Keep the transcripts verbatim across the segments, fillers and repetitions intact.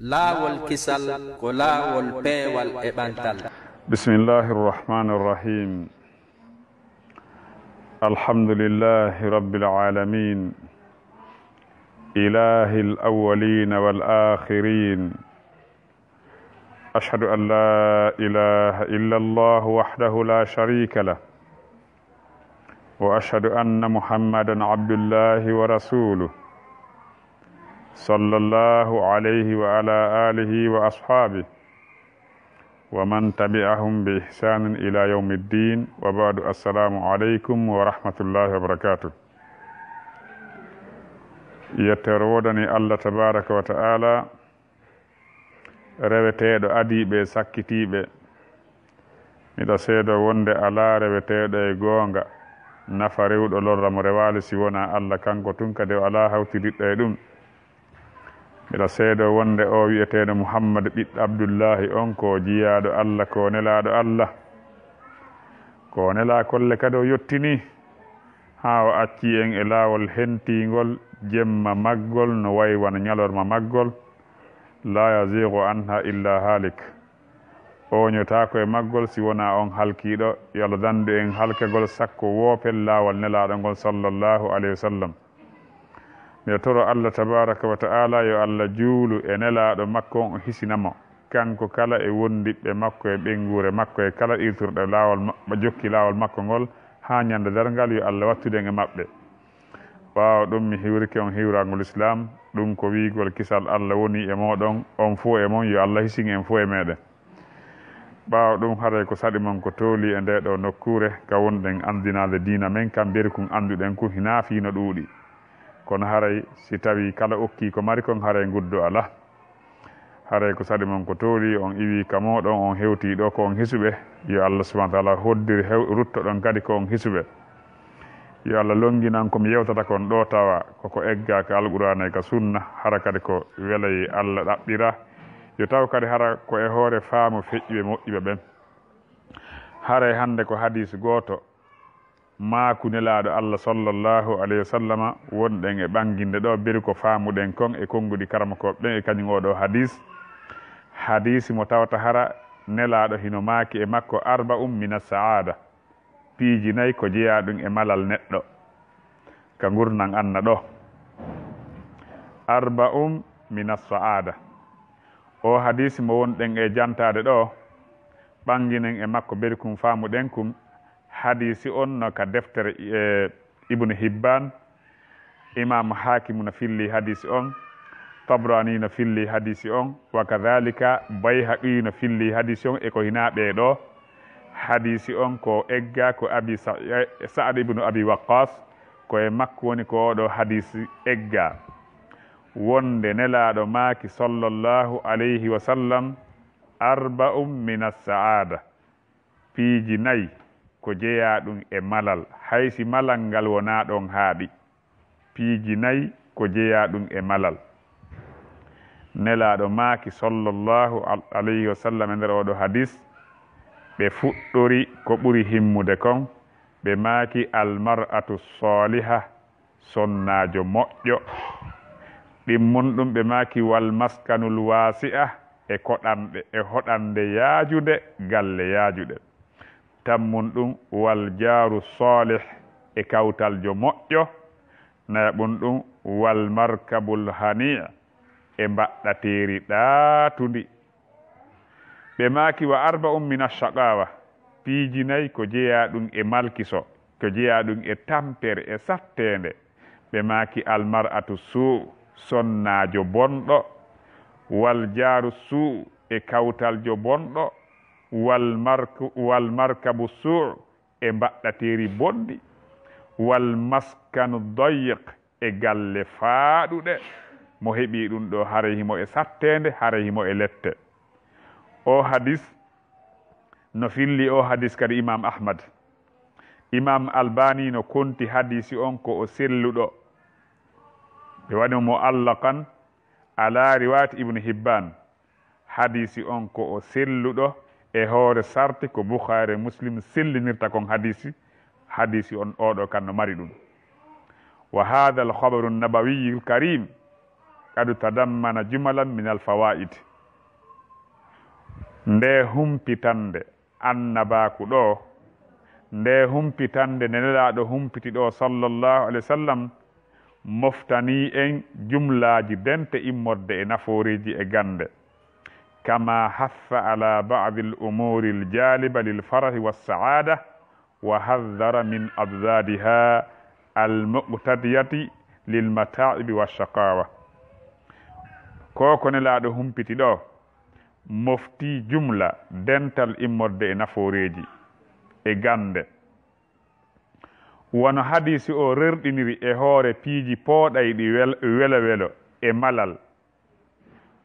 Laawol kisal ko laawol peewal e ɓantal. بسم الله الرحمن الرحيم. الحمد لله رب العالمين. إله الأولين والآخرين. أشهد أن لا إله إلا الله وحده لا شريك له. وأشهد أن محمدا عبد الله ورسوله. صلى الله عليه وعلى آله وأصحابه ومن تبعهم بإحسان إلى يوم الدين. وبعد، السلام عليكم ورحمة الله وبركاته. Yettere woodani Allah tabaraka wa ta'ala, reweteeɗo adiiɓe e sakkitiiɓe. Miɗo seedoo wonde alaa reweteeɗo e goonga, nafa rewuɗo lorra mo rewaali si wonaa Allah, kanko tun kadi o alaa hawtidiɗɗo e ɗum. Miɗo seedoo wonde o wi'eteeɗo Muhammad ɓiɗɗo Abdullaahi on ko jiyaaɗo Allah, ko nelaaɗo Allah. Ko nelaa kolle kadi o yottinii, haa o accii en e laawol hentiingol, jemma maggol no wayi wano ñalorma maggol, laa yaziigu anha illaa haalik. Ooñotaako e maggol si wonaa on halkiiɗo. Yo Allah dandu en halkagol sakko woopen laawol nelaaɗo ngol, sallallahu alayhi wa sallam. Miɗo toro Allah tabaraka wa ta'ala yo Allah juulu e nelaaɗo makko on, o hisina mo, kanko kala e wondiɓɓe makko e ɓeynguure makko e kala irtirɗo laawol ma-, jokki laawol makko ngol haa ñande darngal, yo Allah wattude en e maɓɓe. Ɓaawo ɗum mi hiwrike on hiwrangol Islaam, ɗum ko wiigol kisal Allah woni e mooɗon, on fow e mon, yo Allah hisin en fow e meɗen. Ɓaawo ɗum, haray ko saɗi mon ko tooli e ndee ɗoo nokkuure, ka wonɗen anndinaade diina men kan, mberu kun annduɗen kun hinaa fii no ɗuuɗi. Kono haray si tawii kala okkii ko mari kon, haray nguddo alaa. Haray ko saɗi mon ko tooli, on iwii ka mooɗon, on hewtii ɗoo ko on hisuɓe. Yo Allah subhanahu wa ta'ala hoddir hew-, ruttoɗon kadi ko on hisuɓe. Yo Allah longinan ko mi yewtata kon ɗoo tawa koko eggaa ka Alqur'aana e ka Sunna, hara kadi ko welay Allah ɗaɓɓira. Yo taw kadi hara ko e hoore faamu feƴƴuɓe moƴƴuɓe ɓen. Haray hannde ko hadiis gooto, maaku Nelaaɗo Allah sallallahu alayhi wa sallama, wonɗen e ɓanginde ɗoo, beru ko faamuɗen kon e konguɗi karamokooɓe ɓen e kañum oo ɗoo hadiis. Hadiisi mo tawata hara Nelaaɗo hino maaki e makko: "Arba'un mina sa'aada." Piiji nay ko jeyaa ɗum e malal neɗɗo ka ngurndan anna ɗoo. "Arba'un mina sa'aada." Oo hadiisi mo wonɗen e jantaade ɗoo, ɓanginen e makko beru kun faamuɗen kun. Hadiisi on no ka deftere, e, Ibnu Hibbaan, Imaamu Haakimu no filli hadiisi on, Tabraani no filli hadiisi on, wa kadhalika Bayhaqi no filli hadiisi on, e ko hinaa ɓee ɗoo. Hadiisi on ko eggaa ko Abi Sa-, e, Sa'ad ibnu Abi Waqqaas, ko e makko woni ko oo ɗoo hadiisi eggaa. Wonde Nelaaɗo maaki sallallahu alayhi wa sallam: "Arba'un mina sa'aada." Piiji nay ko jeyaa ɗum e malal, hay si malal ngal wonaa ɗon haaɗi. Piiji nay ko jeyaa ɗum e malal. Nelaaɗo maaki sallallahu al-, alayhi wa sallam e nder oo ɗoo hadiis, ɓe fuɗɗori ko ɓuri himmude kon, ɓe maaki: "Al mar'atu saaliha", sonnaajo moƴƴo. Ɗimmun ɗum ɓe maaki: "Wal maskanul waasi'a", e koɗanɗe, e hoɗande yaajude, galle yaajuɗe. Tammun ɗum: "Wal jaaru saalih", e kawtaljo moƴƴo. Nayaɓun ɗum: "Wal markabul hani", e mbaɗɗateeri ɗaatundi. Ɓe maaki: "Wa arba'un mina shaqaawa", piiji nay ko jeyaa ɗum e malkiso, ko jeyaa ɗum e tampere, e satteende. Ɓe maaki: "Al mar'atu suu", sonnaajo bonɗo, "wal jaaru suu", e kawtaljo bonɗo, "wal marku-, wal markabu suu", e mbaɗɗateeri bonɗi, "wal maskanu dayiq", e galle faaɗuɗe. Mo heɓii ɗum ɗoo, haray himo e satteende, haray himo e lette. Oo hadis no filli oo hadis kadi Imaam Ahmad. Imaam Albaani no konti hadisi on ko o selluɗo. Ɓe waɗi mo mu'allaqan ala riwaayat Ibnu Hibbaan. Hadisi on ko o selluɗo e hoore sarti ko Bukhaari e Muslim sellinirta kon hadisi, hadisi on oo ɗoo kan no mari ɗum. Wa haadha al-khabaru an-nabawiyyu al-karim, قد تضمن جملا من الفوائد. Nde humpitande annabaaku ɗo, nde humpitande nde Nelaaɗo humpiti ɗo, sallallahu alayhi wa sallam, moftanii en jumlaaji dente immorde e nafooreeji e gannde. كما حث على بعض الأمور الجالبة للفرح والسعادة، وحذر من أضدادها المقتضية للمتاعب والشقاوة. Ko ko Nelaaɗo humpiti ɗo, moftii jumla dental immorde e nafooreeji e gannde. Wano hadiisi o rerɗiniri e hoore piiji pooɗayɗi wel-, welo-welo e malal.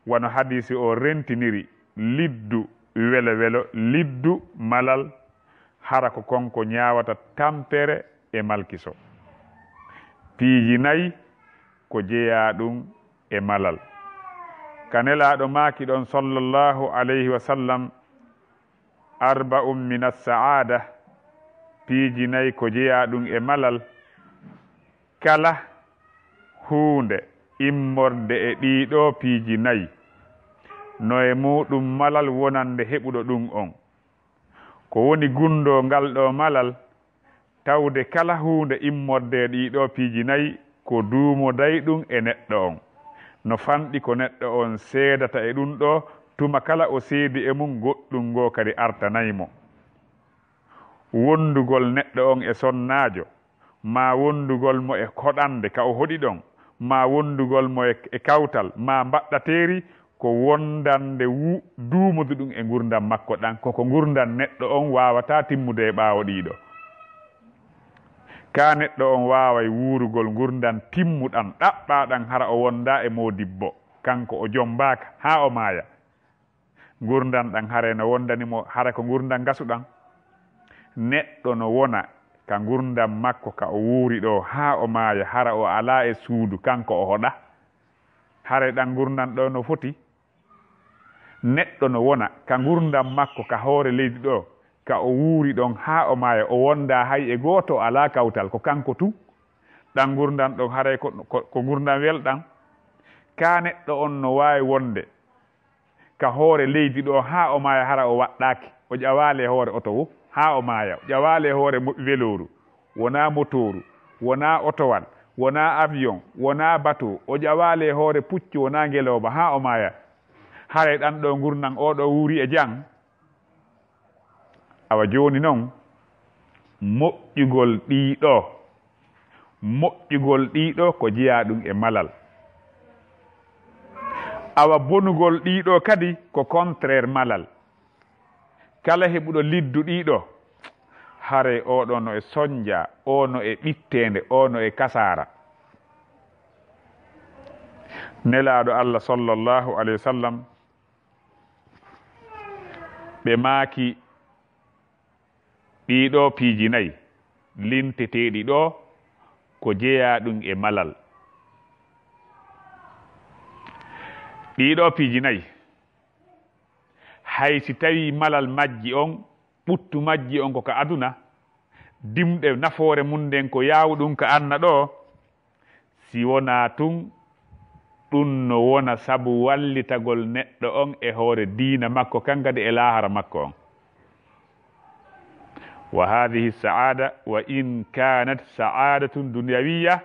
Wano hadiisi o rentiniri liddu welo-welo, liddu malal, hara ko kon ko ñaawata tampere e malkiso. Piiji nayi ko jeyaa ɗum e malal. Ka Nelaaɗo maaki ɗon, sallallahu alayhi wa sallam, أربع من السعادة, piiji nayi ko jeyaa ɗum e malal. Kala huunde immorde e ɗii ɗoo piiji nayi, no e muuɗum malal wonande heɓuɗo ɗum on. Ko woni gunndoo ngal ɗoo malal? Tawde kala huunde immorde e ɗii ɗoo piiji nayi ko duumoday ɗum e neɗɗo on. No fanɗi ko neɗɗo on seedata e ɗum ɗoo, tuma kala o seedi e mum, goɗɗum ngoo kadi artanay mo. Wonndugol neɗɗo on e sonnaajo, maa wonndugol mo e hoɗannde ka o hoɗi ɗon, maa wonndugol mo e, e kawtal, maa mbaɗɗateeri, ko wonndannde wu-, duumudu ɗum e ngurndan makko ɗan, ko ko ngurndan neɗɗo on waawataa timmude e ɓaawo ɗii ɗoo. Kaa neɗɗo on waaway wuurugol ngurndan timmuɗan, ɗaɓɓaaɗan hara o wonndaa e moodibbo, kanko o jommbaaka haa o maaya. Ngurndan ɗan haray no wonndani mo hara ko ngurndan ngasuɗan. Neɗɗo no wona ka ngurndan makko ka o wuuri ɗoo haa o maaya, hara o alaa e suudu, kanko o hoɗa. Haray ɗan ngurndan ɗoo no foti? Neɗɗo no wona ka ngurndan makko ka hoore leydi ɗoo, ka o wuuri ɗon haa o maaya, o wonndaa hay e gooto, o alaa kawtal, ko kanko tun. Ɗan ngurndan ɗon haray ko, ko, ko ngurndan welɗan. Kaa neɗɗo on no waawi wonde ka hoore leydi ɗoo haa o maaya, hara o waɗɗaaki, o ƴawaali e hoore oto woo haa o maaya, o ƴawaali e hoore mo-, welooru, wonaa motooru, wonaa otowal, wonaa avion, wonaa bateau, o ƴawaali e hoore puccu, wonaa ngelooba haa o maaya. Haray ɗan ɗoo ngurndan oo ɗoo wuuri e jam? Awa jooni non, moƴƴugol ɗii ɗoo, moƴƴugol ɗii ɗoo ko jeyaa ɗum e malal. Awa bonugol ɗii ɗoo kadi ko contraire malal. Kala heɓuɗo liddu ɗii ɗoo, haray oo ɗoo no e sonja, oo no e ɓitteende, oo no e kasaara. Nelaaɗo Allah, sallallahu alayhi wa sallam, ɓe maaki, ɗii ɗoo piiji nayi linteteeɗi ɗoo ko jeyaa ɗum e malal. Ɗii ɗoo piiji nayi, hay si tawii malal majji on, ɓuttu majji on ko ka aduna, dimɗe nafoore mum nden ko yaawuɗum ka anna ɗoo, si wonaa tun, ɗum no wona sabu wallitagol neɗɗo on e hoore diina makko kan kadi e laahara makko on. وهذه السعادة وإن كانت سعادة دنيوية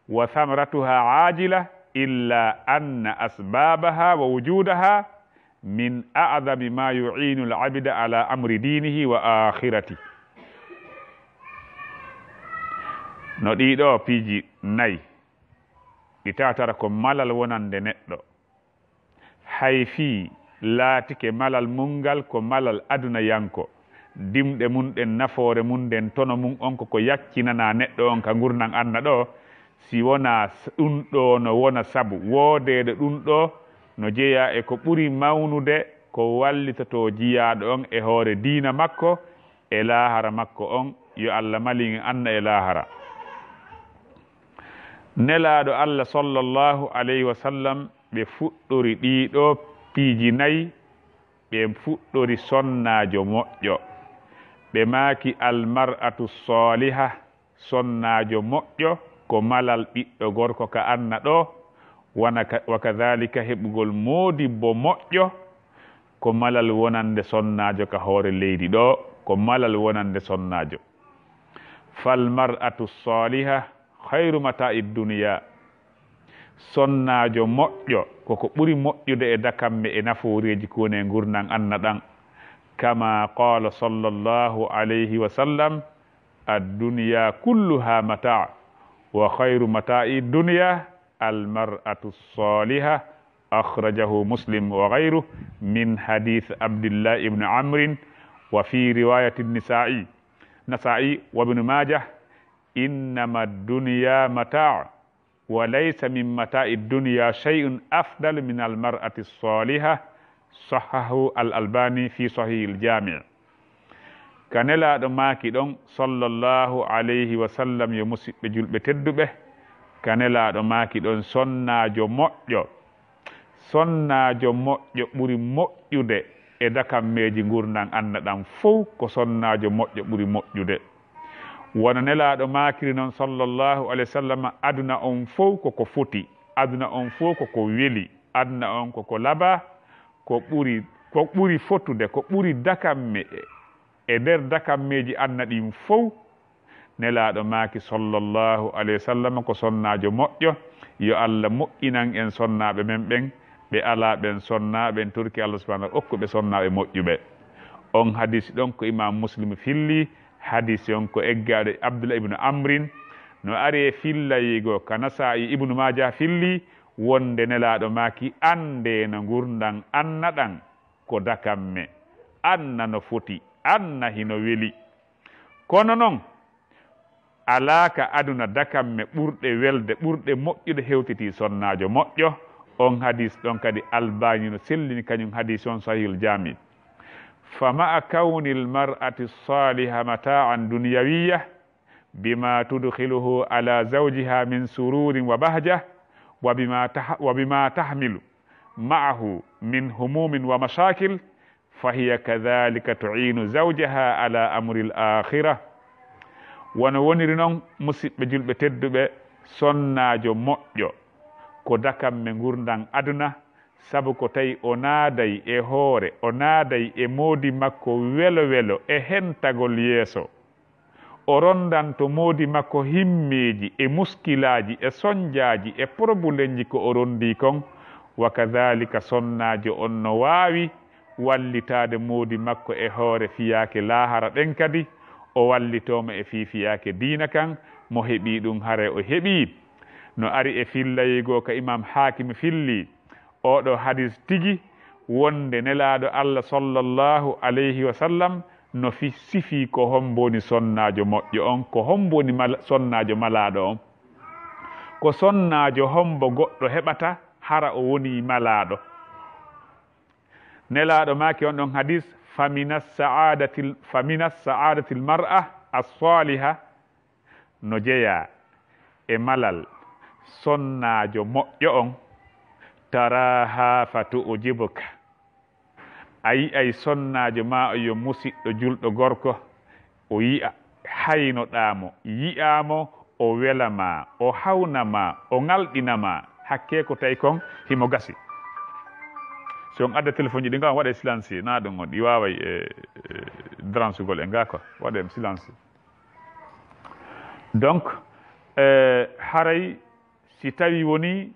وثمرتها عاجلة إلا أن أسبابها ووجودها من أعظم ما يعين العبد على أمر دينه وآخرته. No ɗii ɗoo piiji nayi, ɗi tawata ko malal wonande neɗɗo. Hay fii laatike malal mun ngal ko malal adunayanko, dimɗe mun ɗen, nafoore mun nden, tono mun on ko ko yaccinanaa neɗɗo on ka ngurndan anna ɗoo, si wonaa s-, ɗum ɗoo no wona sabu woodeede ɗum ɗoo no jeyaa e ko ɓuri mawnude ko wallitotoo jiyaaɗo on e hoore diina makko e laahara makko on, yo Allah malin en anna e laahara. Nelaaɗo Allah, sallallahu alayhi wa sallam, ɓe fuɗɗori ɗii ɗoo piiji nayi, ɓe fuɗɗori sonnaajo moƴƴo. Ɓe maaki, "Al mar'atu saliha, sonnaajo moƴƴo, ko malal ɓiɗɗo gorko ka anna ɗoo, Wana ka-, wa kadhalika heɓugol moodibbo moƴƴo, ko malal wonande sonnaajo ka hoore leydi ɗo, ko malal wonande sonnaajo. Fal mar'atu saliha khayru mata'i dunya. Sonnaajo moƴƴo ko ko ɓuri moƴƴude e dakamme e nafooreeji ko woni e ngurndan anna ɗan. Kama qala sallallahu alayhi wa sallam, ad-dunya kulluha mata', wa khayru mata'i dunya al-mar'atu saliha. Akhrajahu Muslim wa ghayruh min hadith Abdillah ibn Amrin, wa fi riwayati Nisa'i, Nasa'i wa Ibn Majah, innama ad-dunya mata', wa laysa min mata'i ad-dunya shay'un afdalu min al-mar'ati as-salihah. Sahhahu al-Albani fi Sahih al-Jami'. Ka Nelaaɗo maaki ɗon, sallallahu alayhi wa sallam, yo musiɓɓe julɓe tedduɓe, ka Nelaaɗo maaki ɗon, sonnaajo moƴƴo, sonnaajo moƴƴo ɓuri moƴƴude e dakammeeji ngurndan anna ɗan fow, ko sonnaajo moƴƴo ɓuri moƴƴude. Wano Nelaaɗo maakiri non, sallallahu alayhi wa sallam, aduna on fow ko ko foti, aduna on fow ko ko weli, aduna on ko ko laba, ko ɓuri, ko ɓuri fotude, ko ɓuri dakamme e, e nder dakammeeji anna ɗin fow. Nelaaɗo maaki, sallallahu alayhi wa sallam, ko sonnaajo moƴƴo. Yo Allah moƴƴinan en sonnaaɓe men ɓen, ɓe alaa ɓen sonnaaɓe, en torki Allah subhanahu wa ta'ala okku ɓe sonnaaɓe moƴƴuɓe. On hadisi ɗon ko Imam Muslim filli, hadisi on ko eggaaɗo e Abdullah ibn Amrin, no ari e fillaygo ka Nasa'i, Ibnu Maaja filli, wonde Nelaaɗo maaki, annde no ngurndan anna ɗan ko dakamme, anna no foti, anna hino weli. Kono non, alaa ka aduna dakamme ɓurɗe welde, ɓurɗe moƴƴude hewtiti sonnaajo moƴƴo. On hadis ɗon kadi Albani no sellini kañum hadis on Sahihul Jami. Fa ma'a kawnil mar'ati saliha mata'an dunyawiyya bima tudkhiluhu ala zawjiha min sururin wa bahja wa bima tah-, wa bima tahmilu ma'ahu min humumin wa mashakil, fahiya kadhalika tu'inu zawjaha ala amril akhirah. Wano woniri non, musiɓɓe julɓe tedduɓe, sonnaajo moƴƴo ko dakamme ngurndan aduna, sabu ko tawi o naaday e hoore, o naaday e moodi makko welo welo e hentagol yeeso. O rondanto moodi makko himmeeji e muskilaaji e sonjaaji e porobulenji ko o rondi kon. Wa kadhalika sonnaajo on no waawi wallitaade moodi makko e hoore fiyaake laahara ɗen kadi, o wallitoo mo e fii fiyaake diina kan, mo heɓii ɗum haray o heɓii. No ari e fillayee goo ka Imam Hakim filli, oo ɗoo hadis tigi wonde Nelaaɗo Allah sallallahu alayhi wa sallam no fi-, sifii ko hombo woni sonnaajo moƴƴo on, ko hombo woni mal-, sonnaajo malaaɗo on. Ko sonnaajo hombo goɗɗo heɓata hara o wonii malaaɗo? Nelaaɗo maaki on ɗon hadis, "Famina sa'adatil, famina sa'adatil mar'a as-saliha", no jeyaa e malal sonnaajo moƴƴo on, "taraha fa tu'jibuka". A yi'ay sonnaajo maa on, yo musiɗɗo julɗo gorko, o yi'a, haynoɗaa mo, yi'aa mo, o wela ma, o hawna ma, o ŋalɗina ma, hakkee ko tawi kon himo gasi. Si on adda telefonji ɗi ngam waɗa silence, na ɗum on, ɗi waaway, e, e, dransugol e ngaa ko, waɗe silence. Donc, e, haray si tawi woni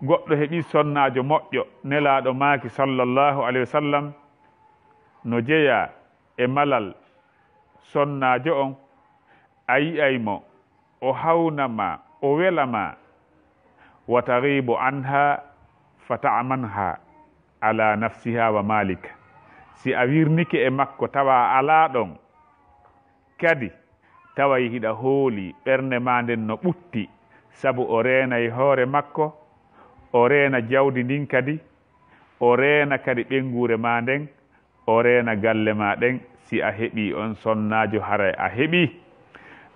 goɗɗo heɓi sonnaajo moƴƴo, Nelaaɗo maaki sallallahu alayhi wa sallam, no jeyaa e malal sonnaajo on, a yi'ay mo, o hawna ma, o wela ma, wa taghibu anha fa ta'manha ala nafsiha wa malik. Si a wirnike e makko tawa a alaa ɗon, kadi taway hiɗa hooli ɓernde maa nden no ɓutti, sabu o reenay hoore makko, o reena jawdi ndin kadi, o reena kadi ɓeynguure maa nden, o reena galle maa ɗen. Si a heɓii on sonnaajo, haray a heɓii.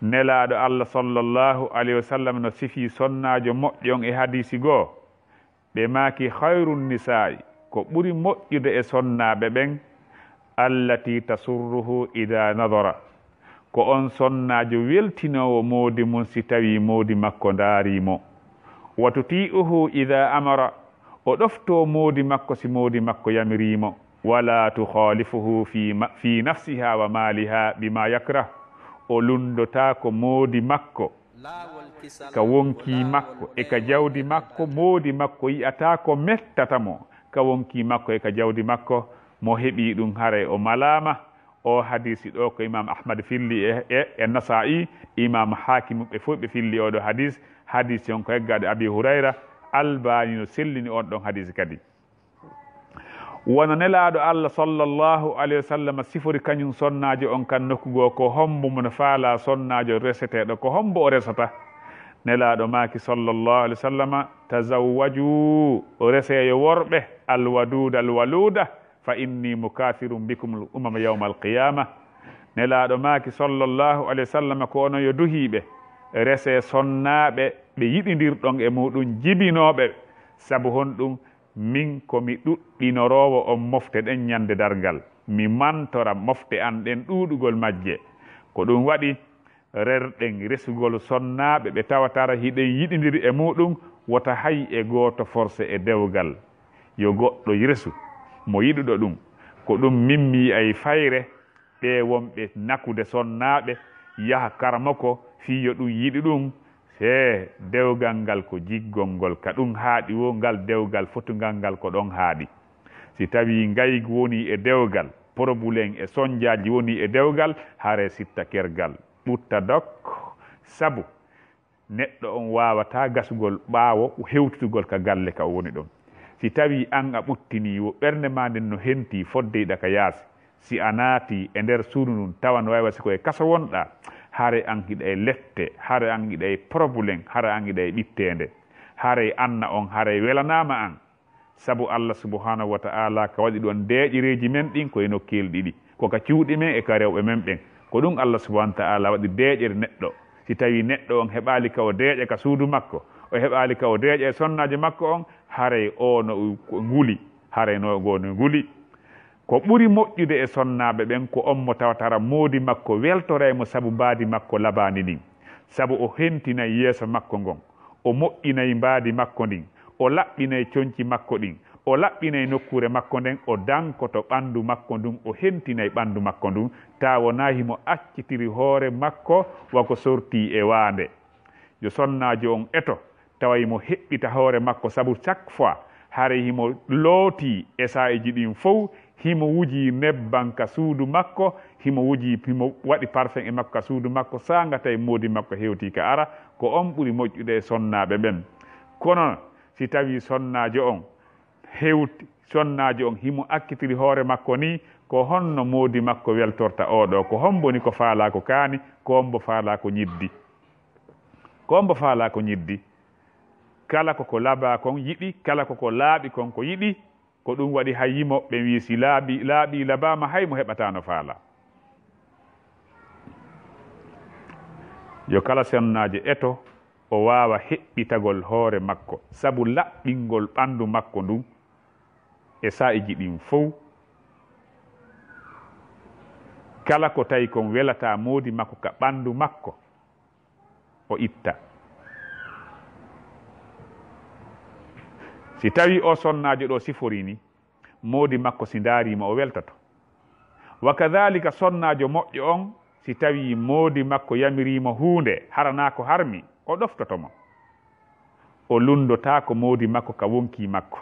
Nelaaɗo Allah sallallahu alayhi wa sallam no sifii sonnaajo moƴƴo on e hadiisi goo. Ɓe maaki, "Khayrun nisaa'i", ko ɓuri moƴƴude e sonnaaɓe ɓen, "allati tasurruhu idha nadhara", ko on sonnaajo weltinoowo moodi mun si tawii moodi makko ndaarii mo. Wa tuti'uhu idha amara, o ɗofto moodi makko si moodi makko yamiri mo. Wala tukhalifuhu fi ma-, fi nafsiha wa maliha bima yakrah, o lundotaako moodi makko ka wonki makko e ka jawdi makko, moodi makko yi'ata ko mettata mo ka wonki makko e ka jawdi makko, mo heɓi ɗum haray o malaama. O hadisi ɗo ko Imam Ahmad filli e, e, e Nasa'i, Imam Hakim, ɓe fof ɓe filli oɗo hadis. Hadisi on ko eggaɗo Abi Hurayra, Albani no sellini on ɗon hadisi kadi. Wano Nelaaɗo Allah sallallahu alayhi wa sallam sifori kañum sonnaajo on kan nokku goo, ko hombo mo no faalaa sonnaajo reseteeɗo, ko hombo o resata? Nelaaɗo maaki sallallahu alayhi wa sallam, "Tazawwaju, reseeyo worɓe, alwaduda alwaluda, fa inni mukathirun bikum al umama yawma alqiyama." Nelaaɗo maaki sallallahu alayhi wa sallam, ko onon yo duhiiɓe, resee sonnaaɓe ɓe yiɗindirɗon e muɗum jibinooɓe. Sabu honɗum? Min ko mi ɗuɗɗinoroowo on mofte ɗen ñande darngal, mi mantora mofte an ɗen ɗuuɗugol majje. Ko ɗum waɗi rerɗen resugol sonnaaɓe ɓe tawatara hiɗen yiɗindiri e muɗum, wota hay e gooto forse e dewgal. Yo goɗɗo resu mo yiɗuɗo ɗum. Ko ɗum min mi yi'ay fayre ɓee wonɓe nakude sonnaaɓe, yaha karamoko fii yo ɗum yiɗu ɗum. Hee, dewgal ngal ko jiggol ngol ka ɗum haaɗi woo, ngal dewgal fotungal ngal ko ɗon haaɗi. Si tawii ngaygu wonii e dewgal, porobuleŋ e sonnjaaji wonii e dewgal, hare sitta kergal, ɓutta dok, sabu neɗɗo on waawataa gasugol ɓaawo hewtitugol ka galle ka o woni ɗon. Si tawii an a ɓuttinii woo, ɓernde maa nden no hentii fodde hiɗa ka yaasi. Si a naatii e nder suudu ndun, tawa no wayi wa si ko e kaso wonɗaa, hare an hiɗa e lette, hare an hiɗa e porobuleŋ, hare an hiɗa e ɓitteende. Hare an na on, hare welanaama an. Sabu Allah subhanahu wa ta'ala ka waɗi ɗon deeƴereeji men ɗin ko e nokkeeli ɗiɗi, ko ka cuuɗi men e ka rewɓe men ɓen. Ko ɗum Allah subhanahu wa ta'ala waɗi deeƴere neɗɗo. Si tawii neɗɗo on heɓaali ka o deeƴa ka suudu makko, o heɓaali ka o deeƴa e sonnaajo makko on, haray o no nguli, haray no go no nguli. Ko ɓuri moƴƴude e sonnaaɓe ɓen ko on mo tawatara moodi makko weltoray mo sabu mbaadi makko labaandi ndin, sabu o hentinay yeeso makko ngon, o moƴƴinay mbaadi makko ndin, o laɓɓinay conci makko ɗin, o laɓɓinay nokkuure makko nden, o dankoto ɓanndu makko ndun, o hentinay ɓanndu makko ndun, taa wonaa himo accitiri hoore makko wa ko sortii e waande. Yo sonnaajo on eto, tawa himo heɓɓita hoore makko, sabu chaque fois haray himo lootii e saa'iiji ɗin fow, himo wujii nebban ka suudu makko, himo wujii, himo waɗi parfum e makko ka suudu makko, saanga tawi moodi makko hewtii ka ara, ko on ɓuri moƴƴude e sonnaaɓe ɓen. Kono si tawii sonnaajo on hewti, sonnaajo on himo accitiri hoore makko nii, ko honno moodi makko weltorta oo ɗoo? Ko hombo ni ko faalaa ko kaani, ko hombo faalaa ko ñiddi? Ko hombo faalaa ko ñiddi? Kala ko ko labaa kon yiɗi, kala ko ko laaɓi kon ko yiɗi, ko ɗum waɗi hay yimooɓe ɓen wi'i si laaɓi, laaɓi labaama hay mo heɓataa no faalaa. Yo kala sonnaajo eto o waawa heɓɓitagol hoore makko, sabu laɓɓingol ɓanndu makko ndun e saa'iiji ɗin fow. Kala ko tawi kon welataa moodi makko ka ɓanndu makko, o itta. Si tawii o sonnaajo ɗo siforii ni, moodi makko si ndaarii mo, o weltoto. Wa kadhalika sonnaajo moƴƴo on, si tawii moodi makko yamirii mo huunde, hara naa ko harmi, o ɗoftoto mo. O lunndotaako moodi makko ka wonkii makko.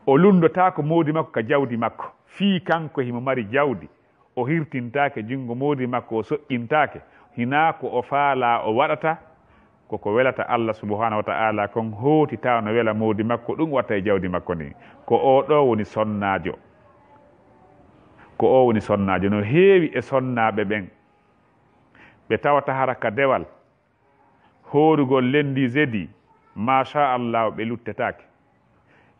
O lunndotaako moodi makko ka jawdi makko. Fii kanko himo mari jawdi, o hirtintaake junngo moodi makko, o soƴƴintaake. Hinaa ko o faalaa o waɗata, ko ko welata Allah subhanahu wa ta'ala kon hooti tawa no wela moodi makko, ɗum watta e jawdi makko ndin. Ko oo ɗoo woni sonnaajo. Ko oo woni sonnaajo. No heewi e sonnaaɓe ɓen ɓe tawata hara ka dewal, hoorugol lenndi, jeudi, machallah, ɓe luttetaake.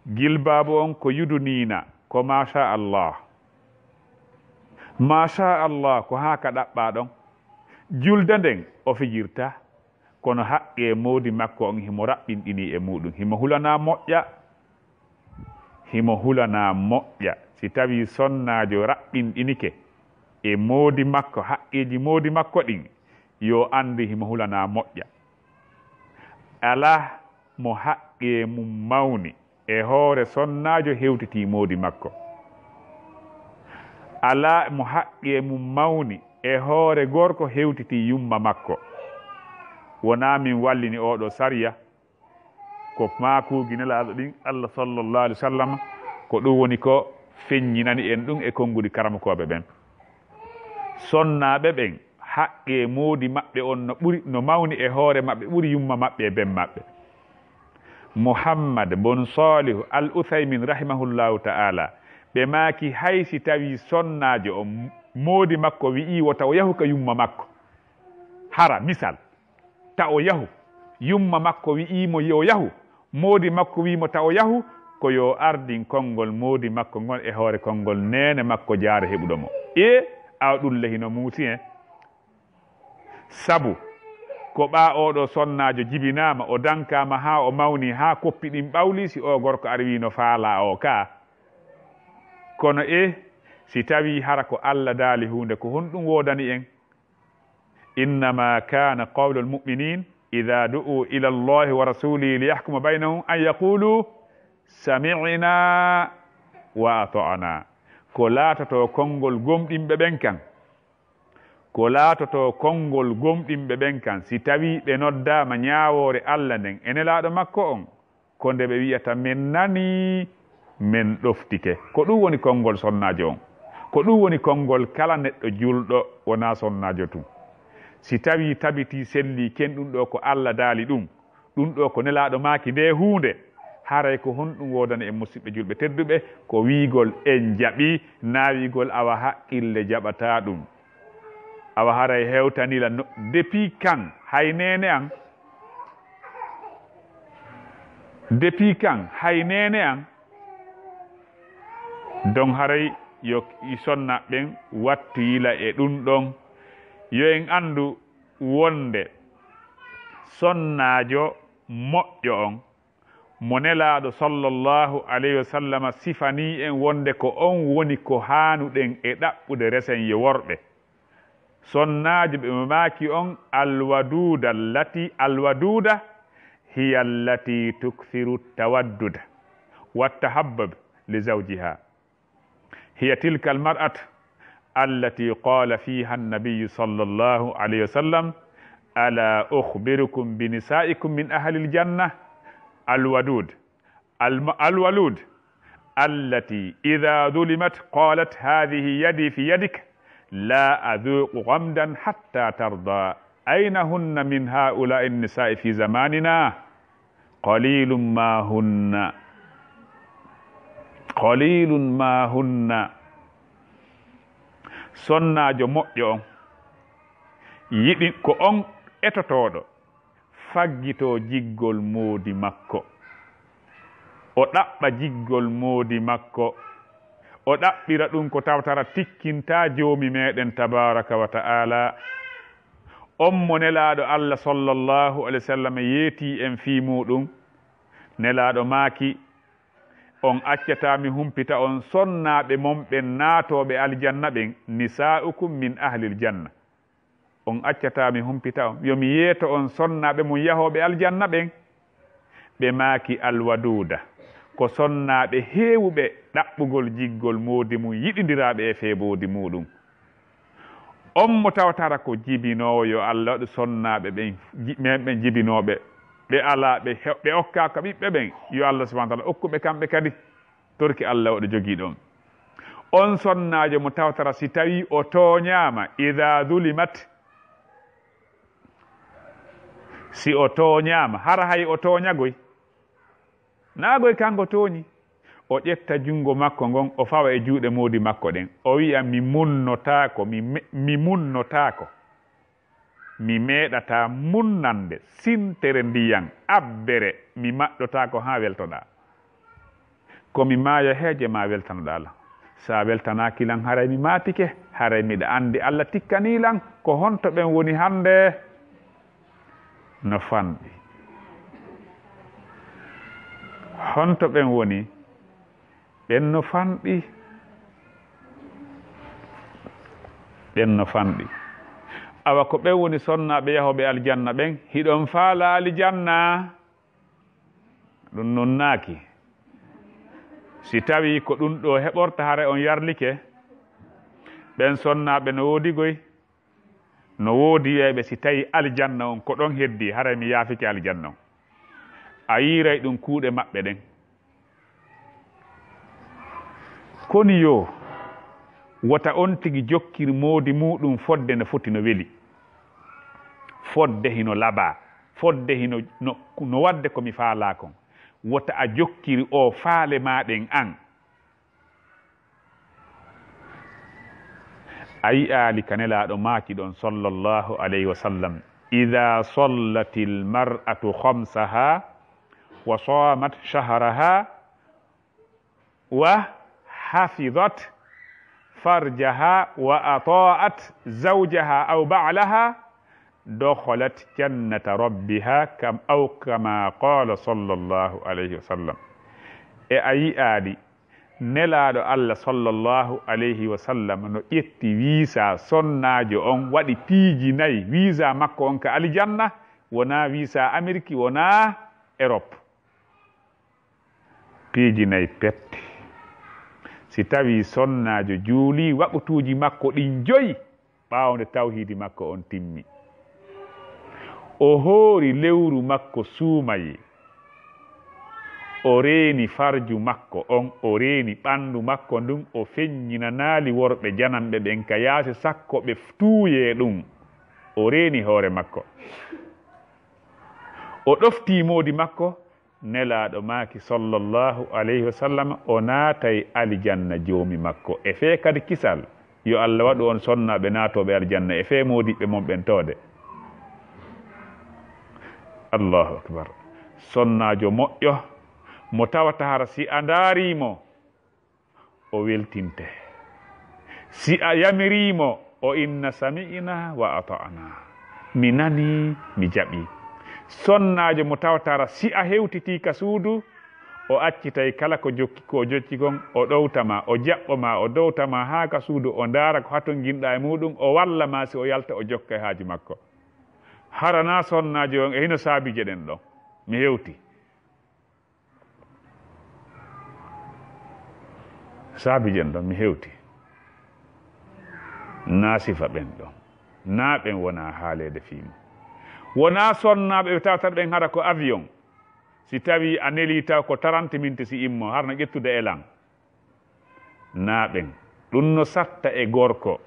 Jilbaabu on ko yuduniina, ko machallah. Machallah, ko haa ka ɗaɓɓaa ɗon. Julde nden o fijirtaa, kono haqqee moodi makko on himo raɓɓinɗinii e muuɗum, himo hulanaa moƴƴa. Himo hulanaa moƴƴa. Si tawii sonnaajo raɓɓinɗinike e moodi makko, haqqeeji moodi makko ɗin, yo anndu himo hulanaa moƴƴa. Alaa Mo haqqee mum mawni e hoore sonnaajo hewtitii moodi makko. Alaa mo haqqee mum mawni e hoore gorko hewtitii yumma makko. Wonaa min wallini ooɗoo sariya, ko maakuuji Nelaaɗo ɗin, Allah sallallahu alaihi wasallam, ko ɗum woni ko feññinani en ɗum e konguɗi karamokooɓe ɓen. Sonnaaɓe ɓen, haqqee moodi maɓɓe on no ɓuri, no mawni e hoore maɓɓe, ɓuri yumma maɓɓe e ben maɓɓe. Muhammad bun Salihu Al Uthaymin rahimahullahu ta'ala, ɓe maaki, hay si tawii sonnaajo on, moodi makko wi'ii wota o yahu ka yumma makko, hara, misal, ta o yahu, yumma makko wi'ii mo yo yahu, moodi makko wi'i mo ta o yahu, ko yo ardin konngol moodi makko ngol e hoore konngol neene makko jaare heɓuɗo mo. E, awa ɗum le hino muusi en. Sabu, ko ɓaa ooɗoo sonnaajo jibinaama, o dankaama haa o mawni, haa koppi ɗin ɓawli, si oo gorko ari wi'i no faalaa oo kaa. Kono e, si tawii hara ko Alla daali huunde, ko honɗum woodani en? إنما كان قول المؤمنين إذا دعوا إلى الله ورسوله ليحكم بينهم أن يقولوا سمعنا وأطعنا. Ko laatotoo konngol gomɗinɓe ɓen kan, ko laatotoo konngol gomɗinɓe ɓen kan, si tawii ɓe noddaama ñaawoore Alla nden e Nelaaɗo makko on, ko nde ɓe wi'ata, "Men nanii, men ɗoftike." Ko ɗum woni konngol sonnaajo on. Ko ɗum woni konngol kala neɗɗo julɗo, wonaa sonnaajo tun. Si tawii tabitii, sellii, ken ɗum ɗoo ko Alla daali ɗum, ɗum ɗoo ko Nelaaɗo maaki ndee huunde, haray ko honɗum woodani en, musiɓɓe julɓe tedduɓe? Ko wi'igol en jaɓii, naa wi'igol awa haqqille jaɓataa ɗum. Awa haray hewtanii lan no, depuis quand hay neene an, depuis quand hay neene an? Donc haray yo i sonna ɓen wattu yila e ɗum ɗon. Yo en anndu wonde sonnaajo moƴƴo on, mo Nelaaɗo sallallahu alayhi wa sallama sifanii en wonde ko on woni ko haanuɗen e ɗaɓɓude resen yo worɓe. Sonnaajo ɓe mo maaki on, alwaduuda allati, alwaduuda hiya allati tukthiru tawadduda wa tahabbub li zawjiha. هي تلك المرأة التي قال فيها النبي صلى الله عليه وسلم: "ألا أخبركم بنسائكم من أهل الجنة؟" الودود، الم-، الولود، التي إذا ظلمت قالت: "هذه يدي في يدك، لا أذوق غمدا حتى ترضى." أين هن من هؤلاء النساء في زماننا؟ Qalilun ma hunna. Qalilun ma hunna. Sonnaajo moƴƴo on, yiɗi ko on etotooɗo, faggitoo jiggol moodi makko. O ɗaɓɓa jiggol moodi makko. O ɗaɓɓira ɗum ko tawtara tikkintaa Joomi meɗen tabaraka wa ta'ala. On mo Nelaaɗo Allah sallallahu alayhi wa sallam yeetii en fii muuɗum, Nelaaɗo maaki, "On accataa mi humpita on sonnaaɓe mon ɓen naatooɓe aljanna ɓen, nisaa'ukum min ahlil janna." On accataa mi humpita on, yo mi yeeto on sonnaaɓe mon yahooɓe aljanna ɓen? Ɓe maaki, "Alwaduuda, ko sonnaaɓe heewuɓe ɗaɓɓugol jiggol moodi mum, yiɗindiraaɓe e fee moodi muuɗum." On mo tawtara ko jibinoowo, yo Allah waɗu sonnaaɓe ɓen, ji-, men ɓen jibinooɓe, ɓe alaa, ɓe he-, ɓe okkaaka ɓiɓɓe ɓen, yo Allah subhanahu wa ta'ala okku ɓe kamɓe kadi. Torki Allah waɗu jogiiɗo on. On sonnaajo mo tawtara si tawii o tooñaama, idaa zulimat, si o tooñaama, hara hay o tooñagoy? Naa goy kanko tooñi. O ƴetta junngo makko ngon, o fawa e juuɗe moodi makko ɗen. O wi'a, "Mi munnotaako, mi me-, mi munnotaako. Mi meeɗataa munnande sintere ndiyan, abbere, mi maɗɗotaako haa weltoɗaa. Ko mi maaya heeje maa weltanoɗaa lan. Sa weltanaaki lan, haray mi maatike, haray miɗa anndi Allah tikkanii lan." Ko honto ɓen woni hannde? No fanɗi. Honto ɓen woni? Ɓen no fanɗi. Ɓen no fanɗi. Awa ko ɓen woni sonnaaɓe yahooɓe aljanna ɓen, hiɗon faala aljanna? Ɗum non naaki. Si tawii ko ɗum ɗo heɓorta, hare on yarlike, ɓen sonnaaɓe no woodi goy, no woodi yeeɓe, si tawii aljanna on ko ɗon heddii, haray mi yaafike aljanna on. A yiiray ɗum kuuɗe maɓɓe ɗen. Koni yo wota on tigi jokkir moodi muuɗum fodde no foti no weli, fodde hino labaa, fodde hino no, no wadde ko mi faalaa kon. Wota a jokkiri o faale maa ɗen an. A yi'aali ka Nelaaɗo maaki ɗon, sallallahu alayhi wa sallam, "Idha sallatil mar'atu khamsaha wa samat shahraha wa hafizat farjaha wa ata'at zawjaha aw ba'laha, dakhalat jannata rabbiha, kam, aw kama qala sallallahu alayhi wa sallam." E a yi'aali Nelaaɗo Allah sallallahu alayhi wa sallam no ƴetti wiisa sonnaajo on, waɗi piiji nayi, wiisa makko on ka aljanna, wonaa wiisa Ameriki, wonaa Erop. Piiji nayi pette. Si tawii sonnaajo juulii waqutuuji makko ɗin joyi, ɓaawo nde tawhiidi makko on timmi, o hoori lewru makko suumayee, o reeni farju makko on, o reeni ɓanndu makko ndun, o feññinanaali worɓe jananɓe ɓen ka yaasi sakko ɓe tuuyee ɗum, o reeni hoore makko, o ɗoftii moodi makko, Nelaaɗo maaki, sallallahu alayhi wa sallam, o naatay alijanna Joomi makko. E fee kadi kisal, yo Allah waɗu on sonnaaɓe naatooɓe aljanna, e fee moodiɓɓe mon ɓen toode. Allahu akbar. Sonnaajo moƴƴo, mo tawata hara si a ndaarii mo, o weltinte. Si a yamirii mo, o inna, "Sami'na wa ata'na." Mi nanii, mi jaɓii. Sonnaajo mo tawata hara si a hewtitii ka suudu, o accitay kala ko jokki, ko o jokki kon, o ɗowta ma, o jaɓɓo ma, o dowta ma haa ka suudu, o ndaara ko hatonjinɗaa e muuɗum, o walla ma si o yalta, o jokka e haaju makko. Hara naa sonnaajo on e hino saabiije ɗen ɗon. Mi hewti. Saabiije ɗen ɗon mi hewti. Naa sifa ɓen ɗon. Naa ɓen wonaa haaleede fii mum. Wonaa sonnaaɓe ɓe tawata ɓen hara ko avion. Si tawii a nelii taw ko trente minutes si immo, harno ƴettude elan. Naa ɓen. Ɗum no satta e gorko.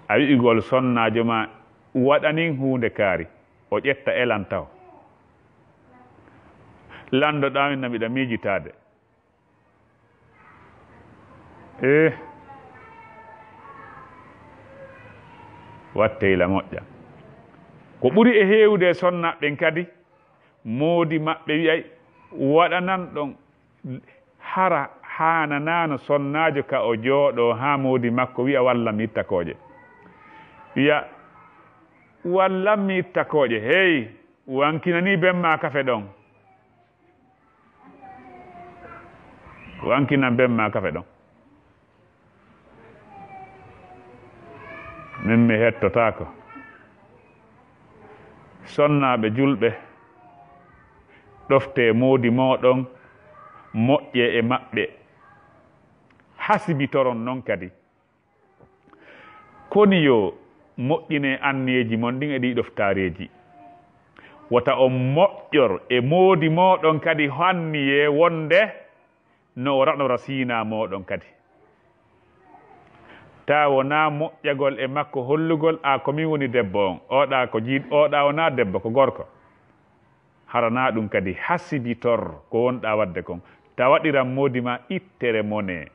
A wi'ugol sonnaajo ma, "Waɗanin huunde kaari." O ƴetta elan taw. Lanndo ɗamin na miɗa miijitaade. Eh. Watteyla moƴƴa. Ko ɓuri e heewude e sonnaaɓe ɓen kadi, moodi maɓɓe wi'ay, "Waɗanan ɗon." Hara haananaano sonnaajo ka o jooɗoo haa moodi makko wi'a, "Wallan mi itta kooƴe." Wi'a, "Wallan mi itta kooƴe." Hey, wankinanii ben maa kafe ɗon. Wankinan ben maa kafe ɗon. Min mi hettotaako. Sonnaaɓe julɓe, ɗoftee moodi mooɗon, moƴƴee e maɓɓe, hasibitoron non kadi. Koni yo moƴƴinee anniyeeji mon ɗin e ɗii ɗoftaareeji. Wota on moƴƴor e moodi mooɗon kadi hanniyee wonde no o raɗora siinaa mooɗon kadi. Taa wonaa moƴƴagol e makko hollugol, "Aa, ko min woni debbo on, oɗaa ko jiid-, oɗaa wonaa debbo, ko gorko." Hara naa ɗum kadi hasibitor ko wonɗaa waɗde kon. Ta waɗiran moodi maa ittere mone.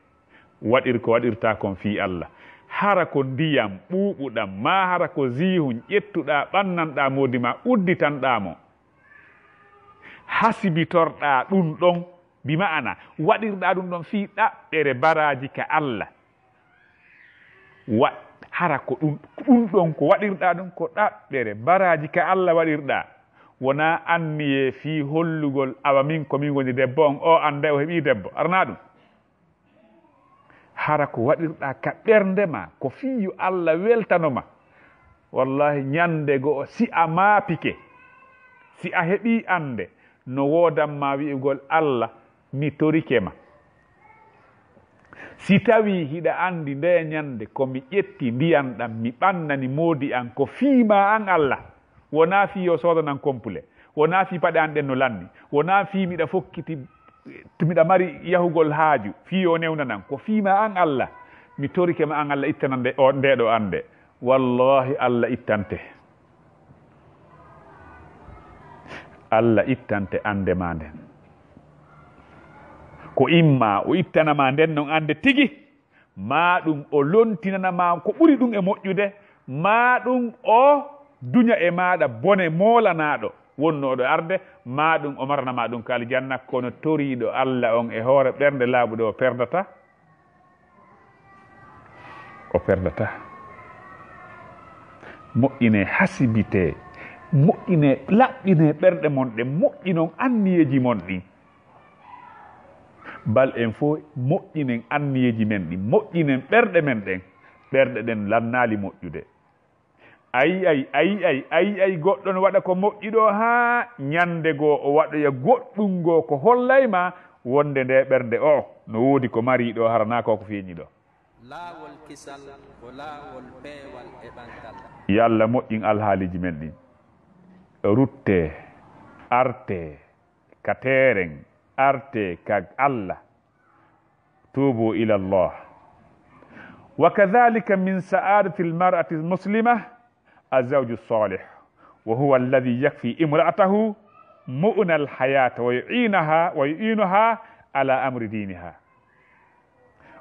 Waɗir ko waɗirtaa kon fii Allah. Hara ko ndiyam ɓuuɓuɗam, maa hara ko ziihun ƴettuɗaa, ɓannanɗaa moodi maa, udditanɗaa mo. Hasibitorɗaa ɗum ɗon, bi ma'ana, waɗirɗaa ɗum ɗon fii ɗaɓɓere baraaji ka Allah. Wa-, hara ko ɗum, ɗum ɗon ko waɗirɗaa ɗum, ko ɗaɓɓere baraaji ka Allah waɗirɗaa. Wonaa anniyee fii hollugol, awa min ko min woni debbo on, o annday o heɓii debbo. Aranaa ɗum. Hara ko waɗirɗaa ka ɓernde maa, ko fii yo Allah weltano ma. Wallaahi, ñannde go'o, si a maapike, si a heɓii annde, no woodan ma wi'ugol, "Allah, mi torike ma. Si tawii hiɗa anndi ndee ñannde ko mi ƴetti ndiyan ɗan mi ɓannani moodi an, ko fii maa an Allah, wonaa fii yo soodanan kompule, wonaa fii paɗe an ɗen no lanni, wonaa fii miɗa fokkiti, miɗa mari yahugol haaju, fii yo newnanan, ko fii maa an Allah, mi torike ma an Allah ittana nde, o, ndee ɗoo annde." Wallaahi Allah ittante. Allah ittante annde maa nden. Ko imma o ittana maa nden non annde tigi, maa ɗum o lontinana maa ko ɓuri ɗum e moƴƴude, maa ɗum o duña e maaɗa bone moolanaaɗo wonnooɗo arde, maa ɗum o marana maa ɗum ka aljanna, kono toriiɗo Allah on e hoore ɓernde laaɓuɗe o perdata. O perdata. Moƴƴinee, hasibitee, moƴƴinee, laɓɓinee ɓerɗe mon ɗen, moƴƴinon anniyeeji mon ɗin. Bal en fof moƴƴinen anniyeeji men ɗin, moƴƴinen ɓerɗe men ɗen. Ɓerɗe ɗen lannaali moƴƴude. A yi'ay, a yi'ay, a yi'ay goɗɗo no waɗa ko moƴƴi ɗoo haa ñannde goo o waɗoya goɗɗum goo ko hollay ma wonde ndee ɓernde o no woodi ko marii ɗoo, hara naa ko ko feeñi ɗoo. Laawol kisal ko laawol peewal e ɓantal. Yo Allah moƴƴin alhaaliiji men ɗin. Ruttee, artee ka teeren, artee ka Allah. Tuubu ila Allah. Wa kadhalika min sa'adati al-mar'ati al-muslima az-zawju as-salih, wa huwa alladhi yakfi imra'atahu mu'na al-hayat wa yu'inaha, wa yu'inuha ala amri diniha.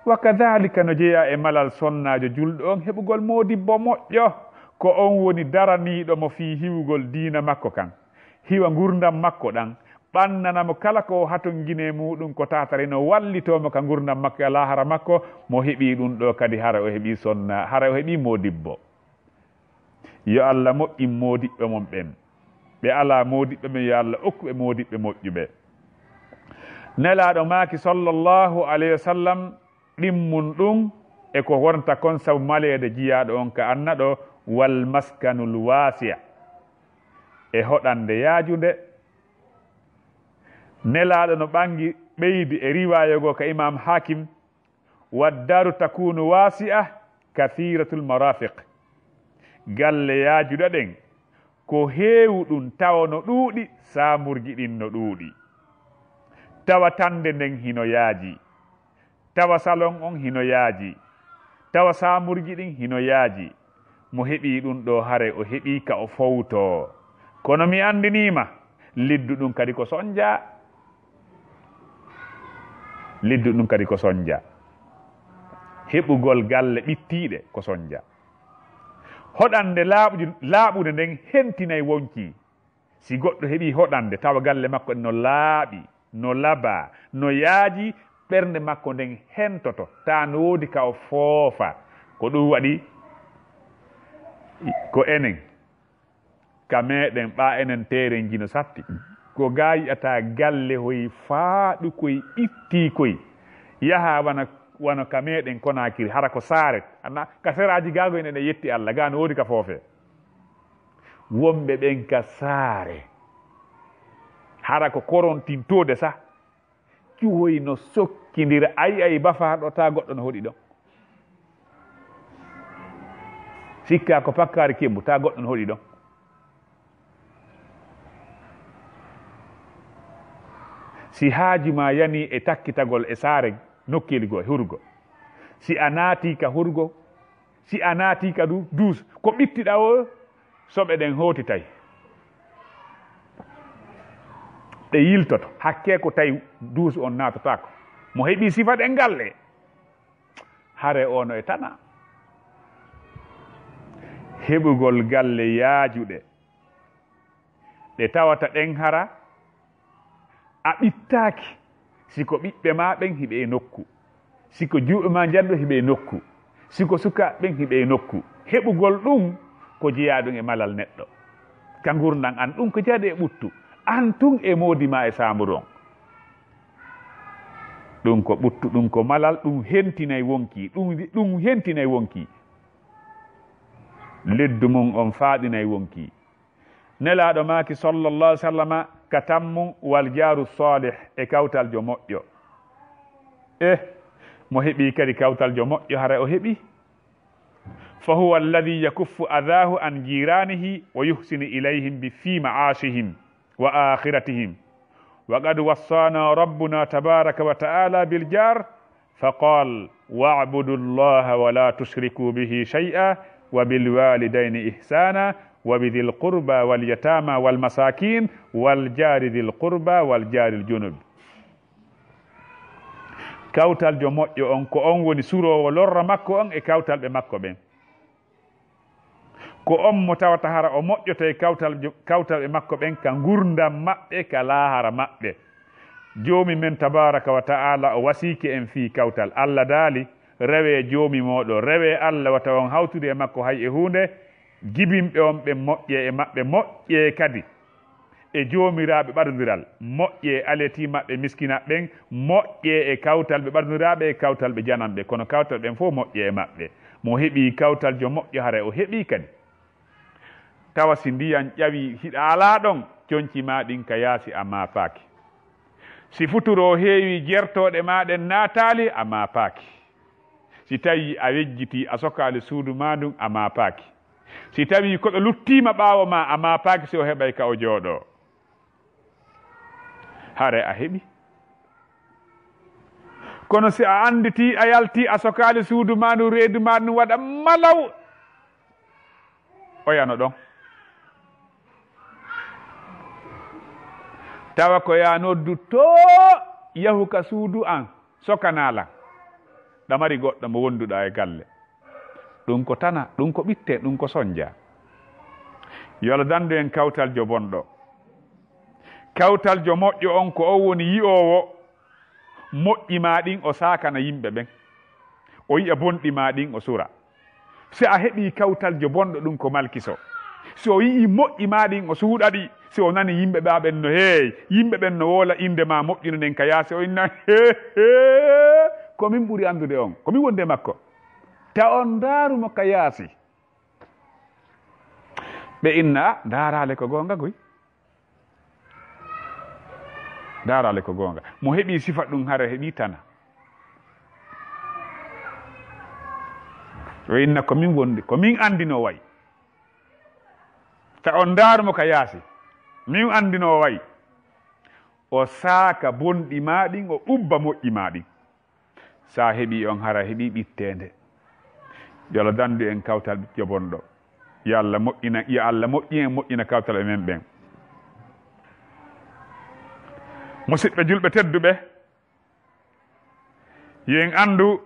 Wa kadhalika, no jeyaa e malal sonnaajo julɗo on heɓugol moodibbo moƴƴo, ko on woni daraniiɗo mo fii hiwugol diina makko kan, hiwa ngurndan makko ɗan, ɓannana mo kala ko o hatongini e muuɗum ko taatari, no wallitoo mo ka ngurndan makko e laahara makko, mo heɓii ɗum ɗoo kadi hara o heɓii sonna, hara o heɓii moodibbo. Yo Allah moƴƴin moodiɓɓe mon ɓen. Ɓe alaa moodiɓɓe ɓen, yo Allah okku ɓe moodiɓɓe moƴƴuɓe. Nelaaɗo maaki, sallallahu alayhi wa sallam, ɗimmun ɗum e ko wonta kon sabu maleede jiyaaɗo on ka anna ɗo, wal maskanul waasi'a, e hoɗande yaajunde. Nelaaɗo no ɓangi ɓeydi e riwaaya goo ka Imaam Hakim, "Waddaaru takunu waasi'a kathiratul marafiq." Galle yaajuɗe ɗen, ko heewu ɗum tawa no ɗuuɗi, saamburji ɗin no ɗuuɗi. Tawa tande nden hino yaaji, tawa salon on hino yaaji, tawa saamburji ɗin hino yaaji. Mo heɓii ɗum ɗoo, hare o heɓii ka o fowtoo. Kono mi anndinii ma, liddu ɗum kadi ko sonja. Liddu ɗum kadi ko sonja. Heɓugol galle ɓittiiɗe ko sonja. Hoɗande laaɓude, laaɓude nden hentinay wonkii. Si goɗɗo heɓii hoɗande, tawa galle makko ɗen no laaɓi, no labaa, no yaaji, ɓernde makko nden hentoto, taa no woodi ka o foofa. Ko ɗum waɗi ko enen, ka meɗen, ɓaa enen teerenji no satti. Ko gaa yi'ataa galle hoy faaɗu koy, ɓittii koy, yaha wano, wano ka meɗen Konaakiri, hara ko saare. Ana ka seraaji gaa go enen eɗen yetti Alla, gaa no woodi ka foofe. Wonɓe ɓen ka saare, hara ko korontintoode sa, cuhoy no sokkindira, ay, ay, bafaaɗo, taa goɗɗo no hoɗi ɗon. Sikkaa ko pakkaari kembu, taa goɗɗo no hoɗi ɗon. Si haaju maa yanii e takkitagol e saare nokkeeli goo e hurgo, si a naatii ka hurgo, si a naatii ka du-, duus, ko ɓittiɗaa o, soɓe ɗen hootitay. Ɗe yiltoto, hakkee ko tawi duus on naatotaako. Mo heɓii sifa ɗen galle, hare o no e tana. Heɓugol galle yaajuɗe, ɗe tawata ɗen hara a ɓittaaki, si ko ɓiɓɓe maa ɓen hiɓe e nokku, si ko jiwɓe maa njanɗo hiɓe e nokku, si ko sukaaɓe ɓen hiɓe e nokku. Heɓugol ɗum ko jeyaa ɗum e malal neɗɗo. Ka ngurndan an, ɗum ko jeyaaɗo e ɓuttu. An tun e moodi maa e saamburu on. Ɗum ko ɓuttu, ɗum ko malal, ɗum hentinay wonkii, ɗum, ɗum hentinay wonkii. Leddu mum on faaɗinay wonkii. Nelaaɗo maaki, sallallahu alaihi wasallama, ka tammu, wal jaaru salih, e kawtaljo moƴƴo. Eh, mo heɓi kadi kawtaljo moƴƴo, hara o heɓi. Fa huwa alladhi yakuffu adhahu an jiranihi wa yuhsinu ilayhim bi fi ma'ashihim wa akhiratihim. Wa qad wassana rabbuna tabaraka wa ta'ala bil jar, fa qal, wa'budu allaha wa la tushriku bihi shay'a, wa bil walidayni ihsana, wa bi dhil qurba wal yatama wal masakin, wal jari dhil qurba wal jaril junub. Kawtaljo moƴƴo on, ko on woni suroowo lorra makko on e kawtalɓe makko ɓen. Ko on mo tawata hara o moƴƴoto e kawtal, kawtalɓe makko ɓen ka ngurndan maɓɓe, ka laahara maɓɓe. Joomi men tabaraka wa ta'ala o wasiike en fii kawtal. Allah daali, rewee Joomi mooɗon, rewee Allah, wata on hawtidi e makko hay e huunde, jibinɓe on ɓen moƴƴee e maɓɓe, moƴƴee kadi e joomiraaɓe ɓadondiral, moƴƴee e aletii maɓɓe miskinaaɓe ɓen, moƴƴee e kawtalɓe ɓadondiraaɓe e kawtalɓe jananɓe, kono kawtal ɓen fof moƴƴee e maɓɓe. Mo heɓii kawtaljo moƴƴo, haray o heɓii kadi. Tawa si ndiyan ƴawii, hiɗa alaa ɗon, conci maa ɗin ka yaasi a maapaaki. Si futuro heewii, jertooɗe maa ɗen naataali, a maapaaki. Si tawii a wejjitii, a sokaali suudu maa ndun, a maapaaki. Si tawii koɗo luttiima ɓaawo maa, a maapaaki si o heɓay ka o jooɗoo. Hare a heɓi. Kono si a annditii, a yaltii, a sokaali suudu maa ndun, reedu maa ndun waɗa malaw, oya no ɗon. Tawa ko yaa noddu too, yahu ka suudu an, sokanaa lan. Ɗa mari goɗɗo mo wonduɗaa e galle. Ɗun ko tana, ɗun ko ɓitte, ɗun ko sonja. Yo Allah dandu en kawtaljo bonɗo. Kawtaljo moƴƴo on ko on woni yi'oowo moƴƴi maa ɗin o saakana yimɓe ɓen. O yi'a bonɗi maa ɗin o sura. Si a heɓii kawtaljo bonɗo ɗun ko malkiso. Si o yi'ii moƴƴi maa ɗin o suuɗa ɗi. Si o nani yimɓe ɓaa ɓen no heey, yimɓe ɓen no woola innde maa moƴƴuno nden ka yaasi, o inna, "He, he, ko min ɓuri anndude on, ko min wondi e makko." Ta on ndaaru mo ka yaasi. Ɓe inna, "A, ndaaraale ko goonga goy. Ndaaraale ko goonga." Mo heɓii sifa ɗun hara heɓii tana. O inna, "Ko min wondi, ko min anndi no wayi." Ta on ndaaru mo ka yaasi. Min anndi no o wayi. O saaka bonɗi maa ɗin, o ubba moƴƴi maa ɗin. Sa heɓii on, hara heɓii ɓitteende. Yo Allah dandu en kawtal ɓiɗɗo bonɗo. Yo Allah moƴƴina, yo Allah moƴƴin en, moƴƴina kawtal e men ɓen. Musiɓɓe julɓe tedduɓe, yo en anndu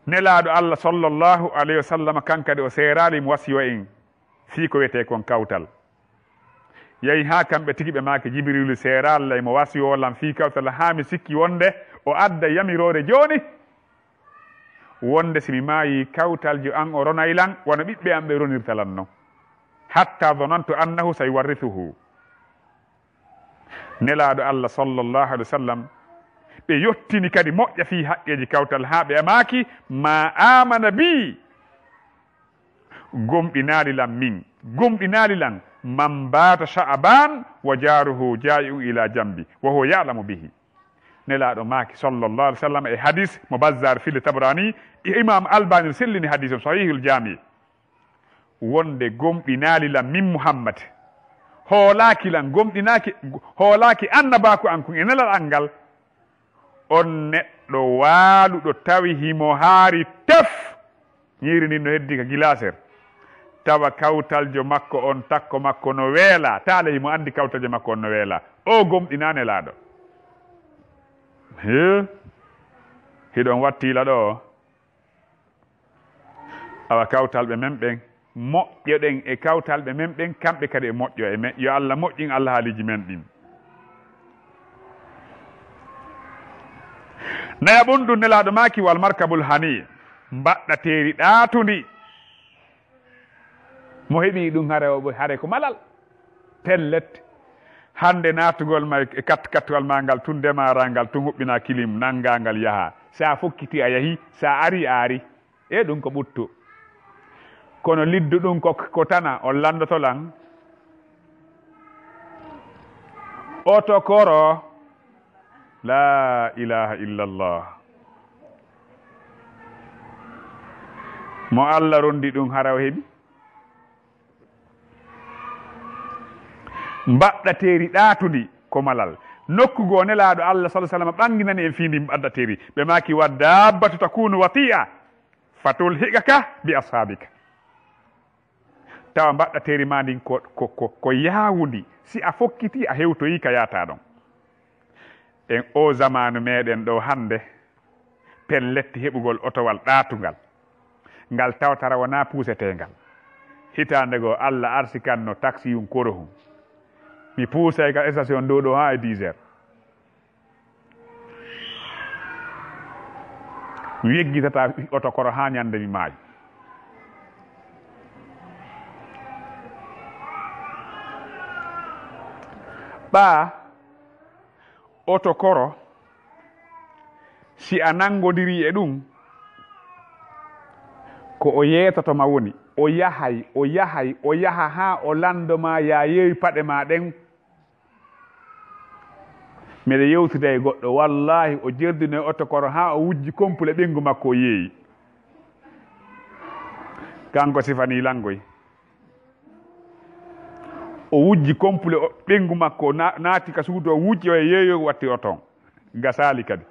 Nelaaɗo Allah sallallahu alayhi wa sallam, kan kadi o seeraali mo wasiyo en fii ko wiyetee kon kawtal. Yahi haa kamɓe tigi ɓe maaki, Jibriilu seeraali mo wasiyo lan fii kawtal, haa mi sikki wonde o adda yamiroore jooni, wonde si mi maayii, kawtaljo an o ronay lan, wano ɓiɓɓe an ɓe ronirta lan non. Hatta zonantu annahu sayuwarrithuhu. Nelaaɗo Allah sallallahu alayhi wa sallam, ɓe yottini kadi moƴƴa fii haqqeeji kawtal, haa ɓe maaki, "Ma amana bi," gomɗinaali lan min, gomɗinaali lan, "man baata sha'ban wa jaaruhu jaa'i'un ila jambi, wa huwa ya'lamu bihi." Nelaaɗo maaki sallallahu alayhi wa sallam e hadis mo Bazzar fili Tabrani, e Imam Albani sellini hadis on, Sahihul Jami. Wonde gomɗinaali lan min Muhammad, hoolaaki lan, gomɗinaaki, hoolaaki annabaaku an kun e nelal an ngal, on neɗɗo waaluɗo tawi himo haari tef, ñiiri ndin no heddi ka gilaser, tawa kawtaljo makko on, takko makko no weela, taale himo anndi kawtaljo makko on no weela, o gomɗinaa Nelaaɗo. He, hiɗon wattiila ɗo. Awa kawtalɓe men ɓen, moƴƴoɗen e kawtalɓe men ɓen, kamɓe kadi e moƴƴo e men. Yo Allah moƴƴin alhaaliiji men ɗin. Nayaɓun ɗun, Nelaaɗo maaki, "Wal markabul hani," mbaɗɗateeri ɗaatundi. Mo heɓi ɗun, hare o ɓe-, hare ko malal. Pellet. Hannde naatugol ma e kat-, kattuwal ma ngal tun, ndemaraa ngal tun, huɓɓinaa kilim, nanngaa ngal yahaa. Sa fokkiti a yahi, sa ari a ari. E ɗun ko ɓuttu. Kono liddu ɗun ko, ko tana, on lanndoto lan. Oto koro. La ilaha illallah. Mo Allah rondi ɗum hara o heɓi. Mbaɗɗateeri ɗaatundi ko malal. Nokku goo Nelaaɗo Allah sallallahu alaihi wasallam ɓanginani en fii ndin mbaɗɗateeri. Ɓe maaki, "Wa dabbatu takunu wati'a, fatulhiqaka bi ashabika." Tawa mbaɗɗateeri maa ndin ko, ko, ko, ko yaawundi. Si a fokkiti, a hewtoyi ka yaata ɗon. En o zamaanu meɗen ɗo hannde, pellet heɓugol otowal ɗaatungal, ngal tawtara wonaa puuseteengal. Hitaande goo, Allah arsikanno taksiyun korohun. Mi puusay ka station dow ɗo haa e dix heures. Mi weggitata oto koro haa ñande mi maayi. Ɓaa oto koro, si a nanngondirii e ɗum, ko o yeetoto ma woni, o yahay, o yahay, o yaha haa o lanndo ma, yaa yeewi paɗe ma ɗen. Miɗa yewtida e goɗɗo, wallaahi, o jerdino e oto koro haa o wujji kompule ɓeyngu makko, o yeeyi. Kanko sifanii lan koy. O wujji kompule o-, ɓeyngu makko, na-, naati ka suudu, o wujji, o yeeyi, o watti oto on. Gasaali kadi.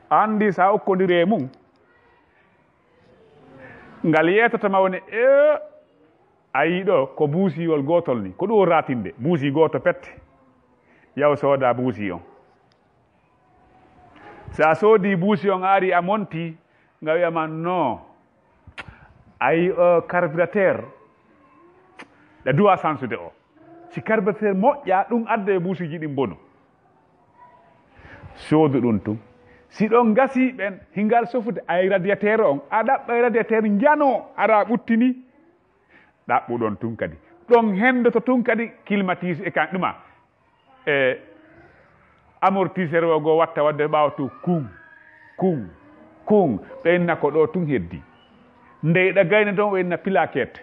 Anndi sa okkondiri e mum, ngal yeetata ma woni, "Ee, a yii ɗo ko buusiyol gootol ni, ko ɗum o raatinde, buusi gooto pette, yaw sooda buusi on." Sa soodi buusi on, a ari a monti, nga wi'a ma, "Non, a yii o carburateur, ɗa duwa sansude o." Si carburateur moƴƴa, ɗum adda e buusuuji ɗin bonu. Soodu ɗum tun. Si ɗon gasi ɓen, hingal sofude, ay radiateur on, a ɗaɓɓay radiateur njano, ara ɓuttini. Ɗaɓɓu ɗon tun kadi. Ɗon hendoto tun kadi climatiseur e kan ɗuma. E amortisseur o goo watta wadde ɓaawo to kun, kun, kun. Ɓe inna ko ɗo tun heddi. Ndeyɗa gayne ton, o inna plaquette.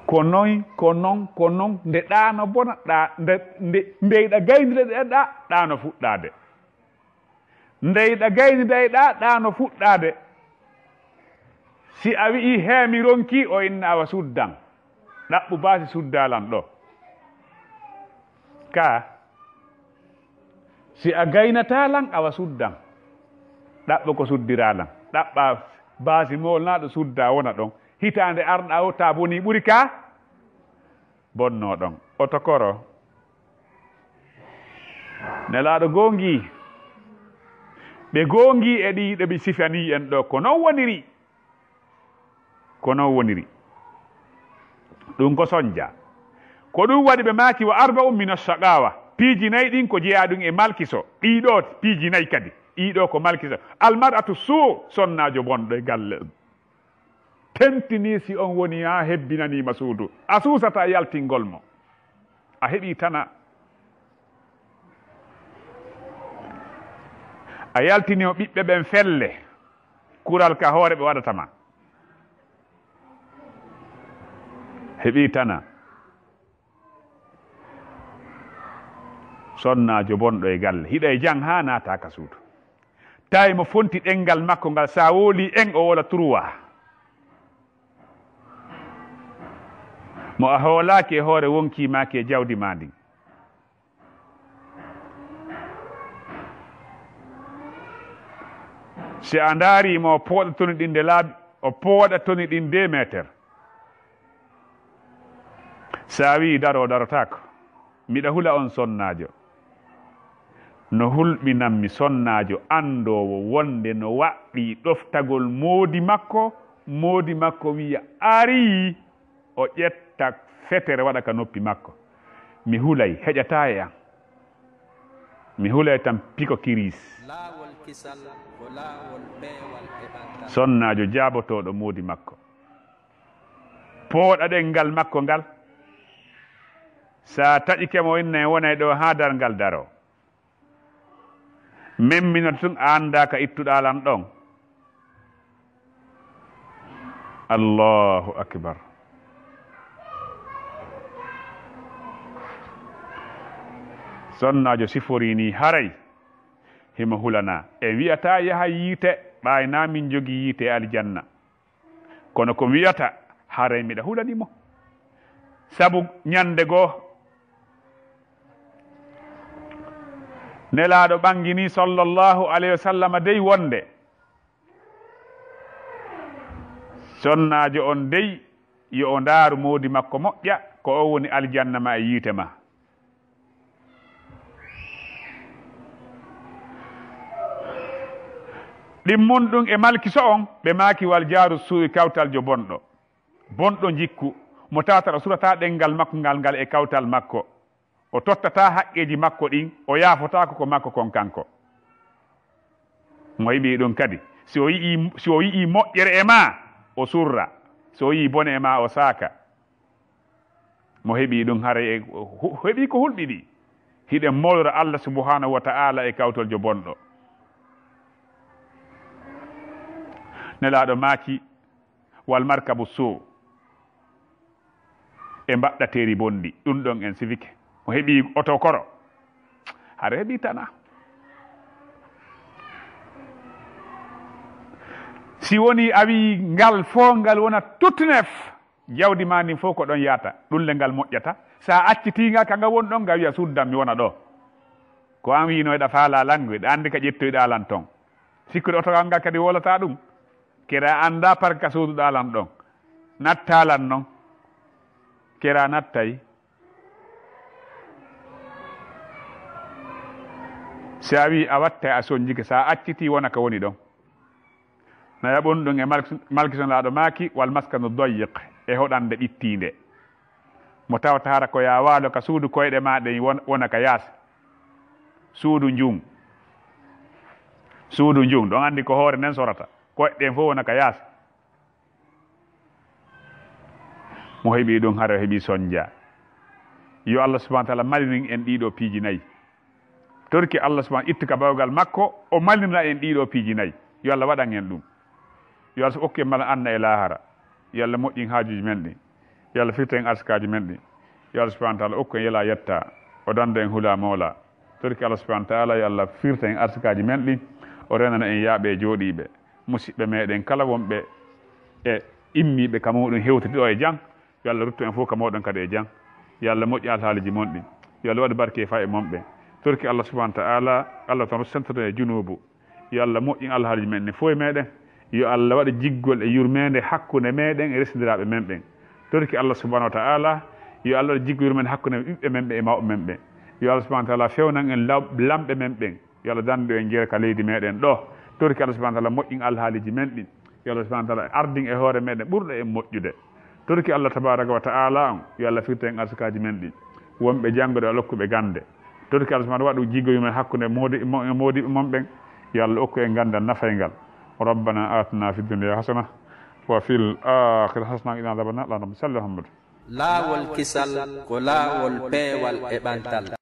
Ko noy, ko non, ko non, nde ɗaano bona, ɗa-, nde, nde, ndeyɗa gaynde ɗa, ɗa-, ɗaano fuɗɗaade. Ndeyɗa gaynde ɗa, ɗaano fuɗɗaade. Si a wi'i, "Hee, mi ronki," o inna, "Awa suddan." Ɗaɓɓu baasi suddalan ɗo. Ka. Si a gaynataa lan, awa suddan. Ɗaɓɓo ko suddiraa lan. Ɗaɓɓa baasi moolnaaɗo suddaa wona ɗon. Hitaande arɗa o, taa bonii ɓuri ka bonnoo ɗon. Oto koro. Nelaaɗo goongii. Ɓe goongii e ɗii ɗo ɓe sifanii en ɗo. Ko non woniri. Ko non woniri. Ɗum ko sonja. Ko ɗum waɗi ɓe maaki, "Wa arba'un min ash-shaqawa." Piiji nayi ɗin ko jeyaa ɗum e malkiso. Ɗii ɗo piiji nayi kadi. Ɗii ɗo ko malkiso. Al-mar'atu su, sonnaajo bonɗo e galle. Tentinii si on woni haa hebbinanii ma suudu. A suusataa yaltingol mo. A heɓii tana. A yaltini o ɓiɓɓe ɓen felle. Kural ka hoore ɓe waɗata ma. Heɓii tana. Sonnaajo bonɗo e galle. Hiɗa e jang haa naata ka suudu. Tawi mo fonti ɗenngal makko ngal, sa wooli en, o woola trois. Mo a hoolaaki e hoore wonkii maaki e jawdi maa ndin. Si a ndaari mo, o pooɗa toni ɗin nde laabi, o pooɗa toni ɗin deux meter. Sa wi'i daro, darotaako. Miɗa hula on sonnaajo. No hulɓinammi sonnaajo anndoowo wonde no waɗɗii ɗoftagol moodi makko, moodi makko wi'a arii. O ƴetta fetere waɗa ka noppi makko. Mi hulay, heƴataa e an. Mi hulay tan piko kiris. Laawol kisal ko laawol peewal e ɓantal. Sonnaajo jaabotooɗo moodi makko. Pooɗa ɗenngal makko ngal. Sa taƴike mo inna e wonay ɗo haa darngal daro. Memminata tun a anndaa ka ittuɗaa lan ɗon. Allahu akbar. Sonnaajo siforii nii haray himo hulanaa. En wi'ataa yaha yiite, ɓaynaa min njogii yiite e aljanna. Kono ko mi wi'ata, haray miɗa hulani mo. Sabu ñande goo, Nelaaɗo ɓanginii, sallallahu alayhi wa sallam, dey wonde sonnaajo on dey, yo o ndaaru moodi makko moƴƴa, ko o woni aljanna ma e yiite ma. Ɗimmun ɗum e malkiso on, ɓe maaki, "Wal jaaru suu'i, kawtaljo bonɗo, bonɗo njikku, mo tawata o surataa ɗemngal makko ngal, ngal e kawtal makko, o tottataa haqqeeji makko ɗin, o yaafotaako ko makko kon kanko." Mo heɓii ɗum kadi, si o yi'ii, si o yi'ii moƴƴere e maa, o surra, si o yi'ii bone e maa, o saaka. Mo heɓii ɗum, haray e, hu-, heɓii ko hulɓiɗi. Hiɗen moolora Allah subhanahu wa ta'ala e kawtoljo bonɗo. Nelaaɗo maaki, "Wal markabu suu." E mbaɗɗateeri bonɗi, ɗum ɗon en sifike. Mo heɓii oto koro, hara heɓii tana. Si woni a wi'i ngal fof ngal wona tutnef, jawdi maa ndin fof ko ɗon yahata, ɗum le ngal moƴƴata. Sa accitii nga ka nga woni ɗon, nga wi'a, "Suddan mi wona ɗo." Ko an wi'ino eɗa faalaa lan, eɗa anndi ka ƴettoyɗaa lan ton. Sikkude oto ngal kadi wowlataa ɗum. Kera anndaa par ka sooduɗaa lan ɗon. Nattaa lan non. Kera nattay. Si a wi'i a wattay a sonjike, sa accitii wona ka woni ɗon. Na yaɓun ɗum e malk-, malkisonaaɗo maaki, "Wal maskanu doyyiq", e hoɗande ɓittiinde. Mo tawata hara ko yaa waalo ka suudu koyɗe maa ɗen won-, wona ka yaasi. Suudu njun. Suudu njun. Ɗon anndi ko hoore nden sorata. Koyɗe ɗen fof wona ka yaasi. Mo heɓii ɗum, hara o heɓii sonja. Yo Allah subhanahu wa ta'ala malinin en ɗiɗo piiji nayi. Torki Allah subhanahu, ittu ka bawgal makko, o malinira en ɗiɗo piiji nayi. Yo Allah waɗan en ɗum. Yo Allah okku en mala anna e laahara. Yo Allah moƴƴin haajuuji men ɗin. Yo Allah firta en arsikaaji men ɗin. Yo Allah subhanahu wa ta'ala okku en yela yetta. O danda en hula moola. Torki Allah subhanahu wa ta'ala, yo Allah firta en arsikaaji men ɗin. O renana en yaaɓe e jooɗiiɓe. Musiɓɓe meɗen kala wonɓe e immiiɓe ka muɗum hewtiti ɗo e jam. Yo Allah ruttu en fof ka mooɗon kadi e jam. Yo Allah moƴƴin alhaaliji mon ɗin. Yo Allah waɗu barke e faa e mon ɓen. Torki Allah subhanahu wa ta'ala, Allah tan sentoto e junuubu. Yo Allah moƴƴin alhaaliji men ɗin fof e meɗen. Yo Allah waɗu jiggol e yurmeende hakkunde meɗen e resindiraaɓe men ɓen. Torki Allah subhanahu wa ta'ala, yo Allah waɗu jiggol yurmeende hakkunde ɓiɓɓe men ɓe e mawɓe men ɓe. Yo Allah subhanahu wa ta'ala fewnan en law-, lamɓe men ɓen. Yo Allah dandu en jeere ka leydi meɗen ɗo. Torki Allah subhanahu wa ta'ala moƴƴin alhaaliji men ɗin. Yo Allah subhanahu wa ta'ala ardin e hoore meɗen ɓurɗo en moƴƴude. Torki Allah tabaraka wa ta'ala on, yo Allah firta en arsakaaji men ɗin. Wonɓe janngude, Allah okku ɓe gannde. Torki Allah subhanahu wa ta'ala waɗu jigoyu men hakkunde moodi-, mo-, moodiɓɓe mon ɓen. Yo Allah okku en ganndal nafayngal. ربنا آتنا في الدنيا حسنة وفي الآخرة حسنة وقنا عذاب النار. اللهم صل على محمد. Laawol kisal ko laawol peewal e ɓantal.